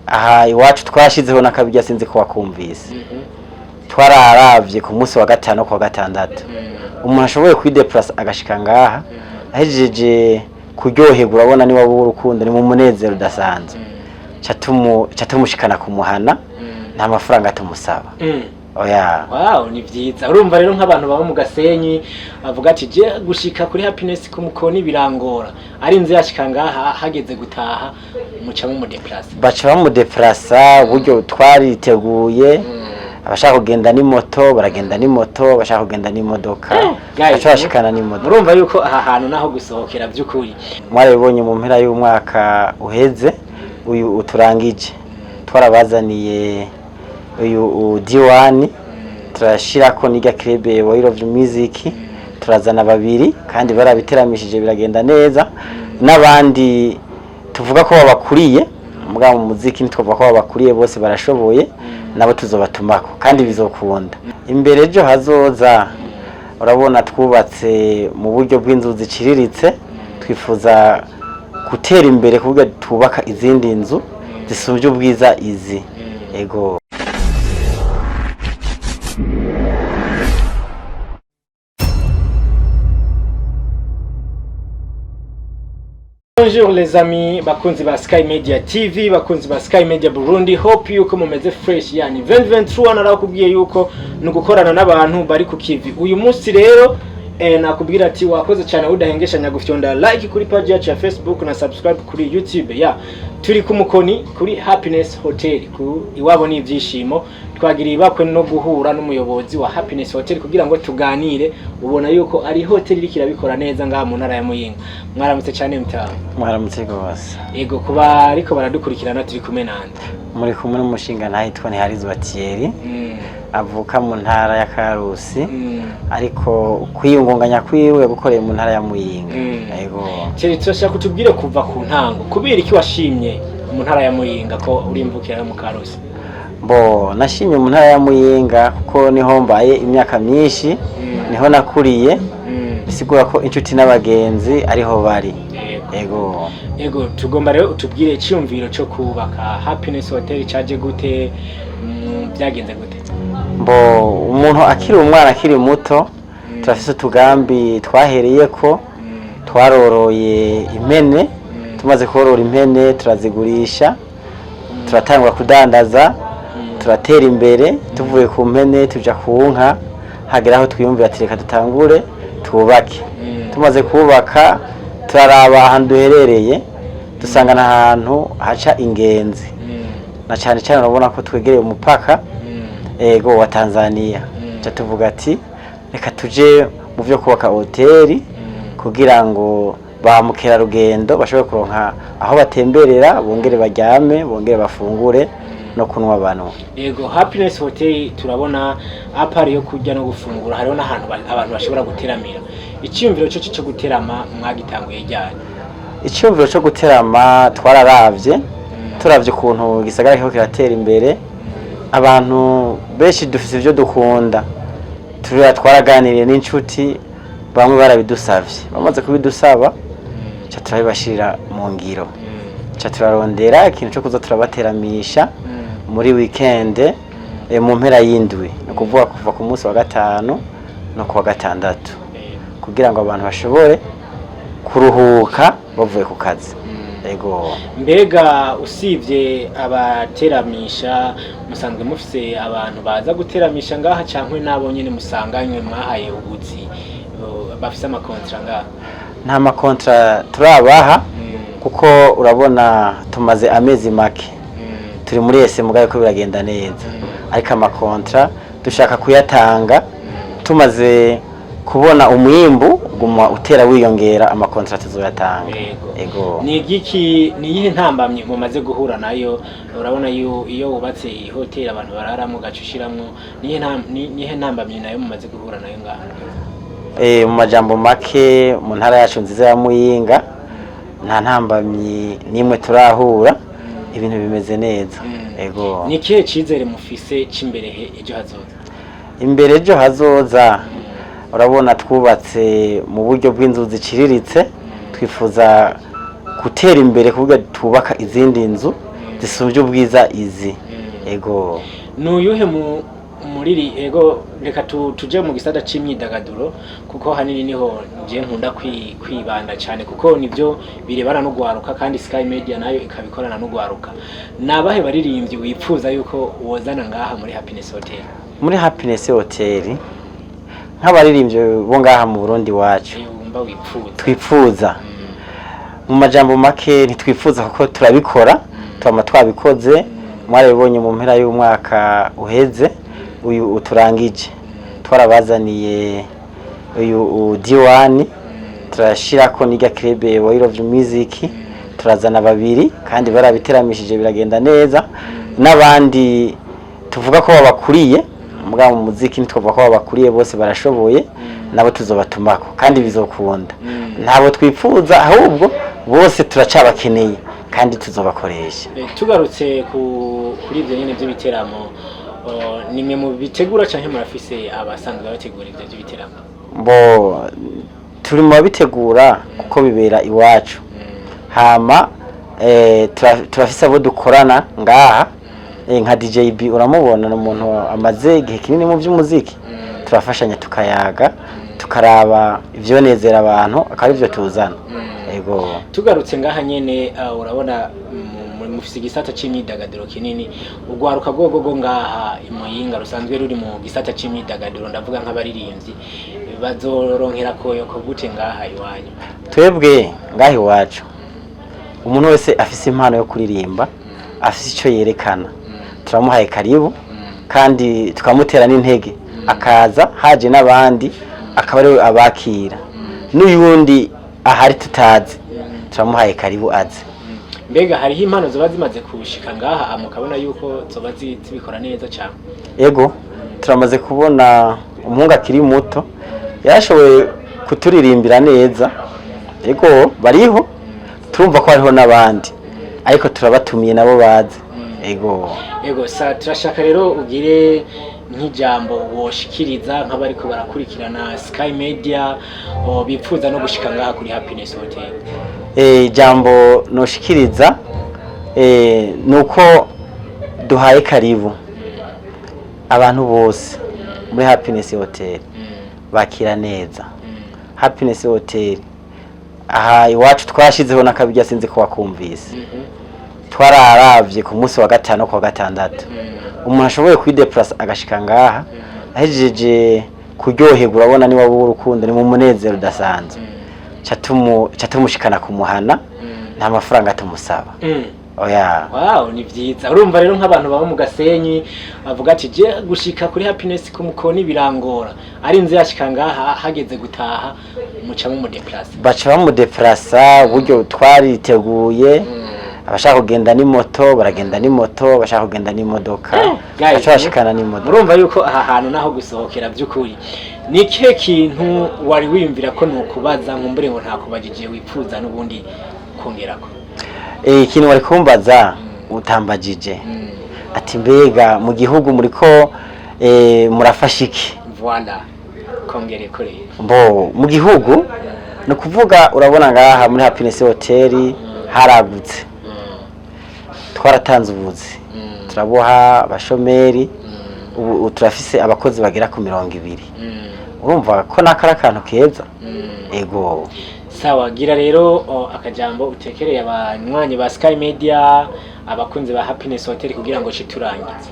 Aha iwacu twashizeho n'akabirya, sinzi ko wakumvise. Twararavye ku munsi wa gatanu, ku wa gatandatu, umuntu ashoboye kwideplasa agashika ngaha, ahejeje kuryoherwa, urabona ni waba urukundo, ni mu munezero udasanzwe, ca tumushikana kumuhana, nta mafaranga tumusaba. Oya. Wow, ni vyiza. Urumva rero nk'abantu baba mu Gasenyi bavuga ati: "Je gushika kuri Happiness ku Mukoni birangora," ari inzu yashika ngaha, hageze gutaha muca mu déplace. Baca bamudeplasa. Uburyo twariteguye, abashaka kugenda n'imoto baragenda n'imoto, abashaka kugenda n'imodoka Guys, baca bashikana n'imodoka. Murumva yuko aha hantu naho gusohokera by'ukuri. Mwarabibonye mu mpera y'umwaka uheze, uyu uturangije, twarabazaniye uyu D1, turashirako n'irya club Way of Music, turazana babiri kandi barabiteramishije, biragenda neza. N'abandi tuvuga ko babakuriye, mugabo mu muziki ntitwavuga ko babakuriye bose, barashoboye nabo, tuzobatumako kandi bizokunda. Imbere ejo hazoza, urabona twubatse mu buryo bw'inzu ziciriritse, twifuza gutera imbere kuburyo twubaka izindi nzu zisumbye ubwiza izi. Ego. Bonjour les amis, bakunzi ba Sky Media TV, bakunzi ba Sky Media Burundi, hope yuko mumeze fresh. Yani 2023 narakubwiye yuko ni ugukorana n'abantu bari ku kivi. Uyu munsi rero nakubwira ati wakoze cyane udahengeshanya gufyonda like kuri page yacu ya Facebook na subscribe kuri YouTube. Ya turi ku Mukoni kuri Happiness Hotel, ku iwabo ni ibyishimo. Twagiriye ibakwe no guhura n'umuyobozi wa Happiness Hotel kugira ngo tuganire. Ubona yuko ari hotel iriko irabikora neza ngaha mu ntara ya Muyinga. Mwaramutse cyane, mutaha. Mwaramutse rwose. Yego, kuba ariko baradukurikirana, turi kumwe nande? Muri kumwe n'umushinga ntahitwa Ntiharizwa Thierry, avuka mu ntara ya Karusi, ariko kwiyungunganya kwiwe yagukoreye mu ntara ya Muyinga. Yego. Thierry, turashaka kutubwire kuva ku ntango, kubera iki washimye mu ntara ya Muyinga, ko uri imvukira yo mu Karusi? Bo, nashimye mu ntara ya Muyinga kuko niho mbaye imyaka myinshi, niho nakuriye, bisigura ko inshuti n'abagenzi ariho bari. Yego. Yego. Yego, tugomba rero utubwire icyumviro cyo kubaka Happiness Hotel caje gute, byagenze gute? Mbo, umuntu akiri umwana, akiri muto, turafise utugambi twahereye ko twaroroye impene. Tumaze korora impene turazigurisha, turatangura kudandaza, turatera imbere. Tuvuye ku mpene tuja ku nka, hagera aho twiyumvira ati: "Reka dutangure twubake." Tumaze kubaka, turaraba ahantu duherereye, dusanga n'ahantu haca ingenzi, na cyane cyane urabona ko twegereye umupaka, ego, wa Tanzania. Ca tuvuga ati: "Reka tuje mu byo kubaka hoteli kugira ngo ba mukerarugendo bashobore kuronka aho batemberera, bongere baryame, bongere bafungure no kunywa banwa." Yego, Happiness Hotel turabona à part yo kurya no gufungura, hariho n'ahantu abantu bashobora guteramira. Icyumviro cyo guterama mwagitanguye ryari? Icyumviro cyo guterama, twararavye, turavye ukuntu igisagara kiriko kiratera imbere, abantu benshi dufise ivyo dukunda. Turiya twaraganiriye n'inshuti, bamwe barabidusavye. Bamaze kubidusaba, ca turabibashirira mu ngiro, ca turarondera ikintu cyo kuza turabateramisha muri weekend, mu mpera y'indwi, ni ukuvuga kuva ku munsi wa gatanu no ku wa gatandatu, kugira ngo abantu bashobore kuruhuka bavuye ku kazi. Ego. Mbega usibye abateramisha, musanzwe mufise abantu baza guteramisha ngaha, cyangwa nabo nyene musanganywe mwahaye ubuzi, bafise ama contrats ngaha? Nta ma contrats turabaha, kuko urabona tumaze amezi make, turi muri ese, mugabe ko biragenda neza, ariko ama contrats dushaka kuyatanga tumaze kubona umwimbu guma utera wiyongera, ama contrats tuzoyatanga. Yego. Ego. Ni igiki, ni iyihe ntambamyi mumaze guhura nayo? Urabona iyo wubatse iyi hoteli abantu bararamo, ugaca ushiramwo, niyihe ntambamyi nayo mumaze guhura nayo ngaha? Mu majambo make, mu ntara yacu nziza ya Muyinga nta ntambamyi n'imwe turahura, ibintu bimeze neza. Ego. Ni ikihe cizere mufise c'imbere he ejo hazoza? Imbere ejo hazoza, urabona twubatse mu buryo bw'inzu ziciriritse, twifuza gutera imbere kuburyo twubaka izindi nzu. Zisumbye ubwiza izi. Ego. Nuyuhe mu muriri? Ego, reka tuje mu gisata c'imyidagaduro, kuko hanini niho nje nkunda kwibanda cyane, kuko nivyo birebana no gwaruka, kandi Sky Media nayo ikabikorana no gwaruka. Nabahe baririmbyi wipfuza yuko wozana ngaha muri Happiness Hotel? Muri Happiness Hotel, nk'abaririmbyi bo ngaha mu Burundi wacu Wumva wipfuza. Twipfuza, mu majambo make, ntitwifuza kuko turabikora, twama twabikoze. Mwarabibonye mu mpera y'umwaka uheze, uyu uturangije, twarabazaniye uyu diwani, turashirako n'irya club Way of Music, turazana babiri kandi barabiteramishije, biragenda neza. N'abandi tuvuga ko babakuriye, mugabo mu muziki ntitwavuga ko babakuriye bose, barashoboye nabo, tuzobatumako kandi bizokunda. Ntabwo twipfuza, ahubwo bose turacabakeneye kandi tuzobakoresha. Tugarutse kuri ivyo nyene vy'ibiteramo, nimwe mu bitegura canke murafise abasanzwe bategura ivyo vy'ibiteramo? Bo turi mu babitegura kuko bibera iwacu. Hama turafise abo dukorana ngaha, nka DJ B, uramubona, ni umuntu amaze igihe kinini mu by'umuziki. Turafashanya, tukayaga, tukaraba ivyonezera abantu, akaba arivyo tuzana. Ego. Tugarutse ngaha nyene, urabona mufise igisata c'imyidagaduro kinini. Urwaruka rwogogo ngaha i Muyinga rusanzwe ruri mu gisata c'imyidagaduro, ndavuga nk'abaririmbyi, bazoronkera koyoko gute ngaha iwanyu? Twebwe ngaha iwacu, umuntu wese afise impano yo kuririmba, afise icyo yerekana, turamuhaye karibu kandi tukamutera n'intege akaza. Haje n'abandi, akaba ariwe abakira, n'uyundi ahari tutazi, turamuhaye karibu aze. Mbega hariho impano zoba zimaze kushika ngaha mukabona yuko zoba zibikora neza cyane? Ego, turamaze kubona umuhungu akiri muto yarashoboye kuturirimbira neza. Ego, bariho, turumva ko hariho n'abandi, ariko turabatumiye nabo baze. Ego. Ego, sa turashaka rero ugire nk'ijambo woshikiriza nk'abariko barakurikirana Sky Media, bipfuza no gushika ngaha kuri Happiness Hotel. Ijambo noshikiriza nuko duhaye karibu abantu bose muri Happiness Hotel. Bakira neza. Happiness Hotel aha iwacu twashizeho n'akabirya, sinzi ko wakumvise. Twararavye ku munsi wa gatanu, ku wa gatandatu, umuntu ashoboye kwideplasa agashika ngaha, ahejeje kuryoherwa, urabona ni waba urukundo, ni mu munezero udasanzwe, ca tumushikana kumuhana, nta mafaranga tumusaba. Oya. Wow, ni vyiza. Urumva rero nk'abantu baba mu Gasenyi bavuga ati: "Je gushika kuri Happiness ku Mukoni birangora", ari inzu yashika ngaha, hageze gutaha muca mu déplace? Baca bamudeplasa, uburyo twariteguye. Abashaka kugenda n'imoto baragenda n'imoto, abashaka kugenda n'imodoka Guys, baca bashikana n'imodoka. Murumva yuko aha hantu naho gusohokera by'ukuri. Ni ikihe kintu wari wiyumvira ko nukubaza, nkumbure ngo ntakubajije, wipfuza n'ubundi kongerako? Ikintu wari kumbaza utambajije, ati: "Mbega mu gihugu muriko murafasha iki?" Voilà, kongereko rero. Mbo mu gihugu, ni ukuvuga, urabona ngaha muri Happiness Hotel haragutse. Twaratanze ubuzi, turaboha abashomeri. Ubu turafise abakozi bagera ku 20. Urumva ko nakari akantu keza. Ego. Sawa, gira rero akajambo utekereye abanywanyi ba Sky Media, abakunzi ba Happiness Hotel, kugira ngo citurangize.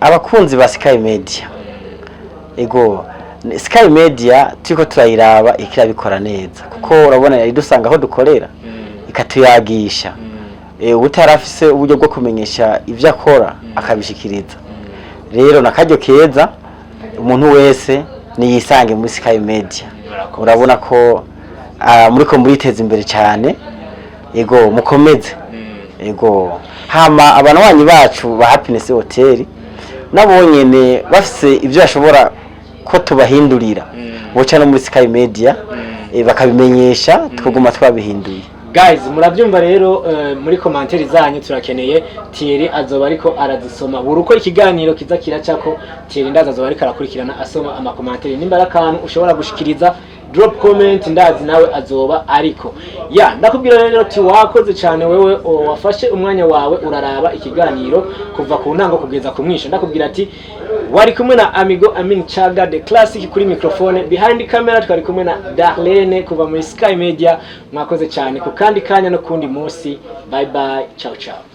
Abakunzi ba Sky Media, ego, Sky Media turiko turayiraba ikirabikora neza, kuko urabona idusanga aho dukorera, ikatuyagisha. Utarafise uburyo bwo kumenyesha ivyo akora, akabishikiriza. Rero nakaryo keza, umuntu wese niyisange muri Sky Media. Murakoze. Urabona ko muriko muriteza imbere cyane. Ego, mukomeze. Ego, hama abanywanyi bacu ba Happiness Hotel nabo nyene bafise ivyo bashobora ko tubahindurira, boca no muri Sky Media, bakabimenyesha, tukaguma twabihinduye. Guys, murabyumva rero, muri commentaire zanyu turakeneye. Thierry azoba ariko arazisoma buri uko ikiganiro kiza kiracako. Thierry ndaza azoba ariko arakurikirana, asoma ama commentaire. Nimba ari akantu ushobora gushikiriza, Drop comment, ndazi nawe azoba ariko. Ya, ndakubwira rero ati wakoze cyane wewe wafashe umwanya wawe uraraba ikiganiro kuva ku ntango kugeza ku mwisho. Ndakubwira ati wari kumwe na Amigo Amin Chaga the Classic kuri microphone, behind camera twari kumwe na Darlene kuva muri Sky Media. Mwakoze cyane ku kandi kanya no kundi munsi. Bye bye, ciao ciao.